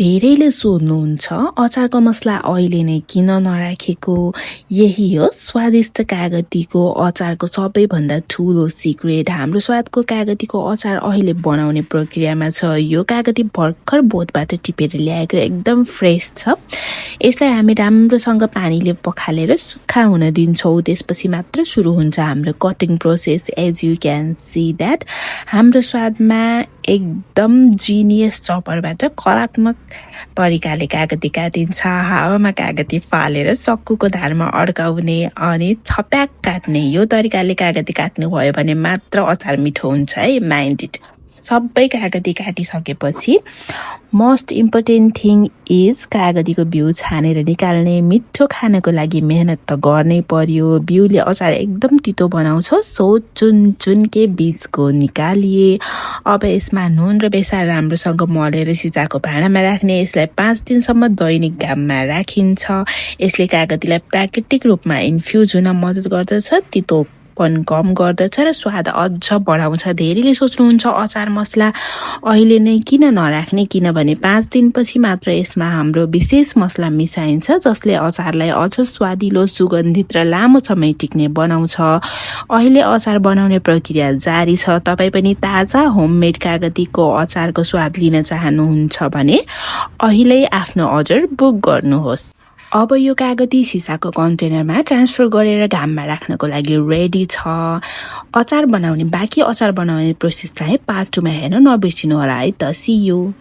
धेरैले सोध्नुहुन्छ अचारको मसला अहिले नै किन नराखेको। यही हो स्वादिष्ट कागतीको अचारको सबैभन्दा ठूलो सिक्रेट। हाम्रो स्वादको कागतीको अचार अहिले बनाउने प्रक्रियामा छ। यो कागती भर्खर बोटबाट टिपेर ल्याएको एकदम फ्रेस छ। यसलाई हामी राम्रोसँग पानीले पखालेर सुक्खा हुन दिन्छौँ। त्यसपछि मात्र सुरु हुन्छ हाम्रो cutting process. As you can see that हाम्रो स्वादमा एकदम जिनियस चपरबाट कलात्मक तरिकाले कागती काटिन्छ। हावामा कागती फालेर सक्कुको धारमा अड्काउने अनि छप्याक काट्ने यो तरिकाले कागती काट्नु भयो भने मात्र अचार मिठो हुन्छ है। Mind it. सबै कागती काटिसकेपछि मोस्ट इम्पोर्टेन्ट थिङ इज कागतीको बिउ छानेर निकाल्ने। मिठो खानको लागि मेहनत त गर्नै पर्यो। बिउले अचार एकदम तितो बनाउँछ। सो चुनके बीजको निकालिए। अब यसमा नुन र बेसार राम्रोसँग मलेर सिसाको भाँडामा राख्ने। यसलाई 5 दिनसम्म दैनिक घाममा राखिन्छ। यसले कागतीलाई प्राकृतिक रूपमा इन्फ्युज हुन मद्दत गर्दछ, तितोपन कम गर्दछ र स्वाद अझ बढाउँछ। धेरैले सोच्नुहुन्छ अचार मसला अहिले नै किन नराख्ने, किनभने 5 दिनपछि मात्र यसमा हाम्रो विशेष मसला मिसाइन्छ जसले अचारलाई अझ स्वादिलो, सुगन्धित र लामो समय टिक्ने बनाउँछ। अहिले अचार बनाउने प्रक्रिया जारी छ। तपाईँ पनि ताजा होममेड कागतीको अचारको स्वाद लिन चाहनुहुन्छ भने अहिले आफ्नो अर्डर बुक गर्नुहोस्। अब यो कागती सिसाको कन्टेनरमा ट्रान्सफर गरेर घाममा राख्नको लागि रेडी छ। अचार बनाउने बाँकी अचार बनाउने प्रोसेस चाहिँ पार्ट 2 मा हेर्न नबिर्सिनु होला है त। See you.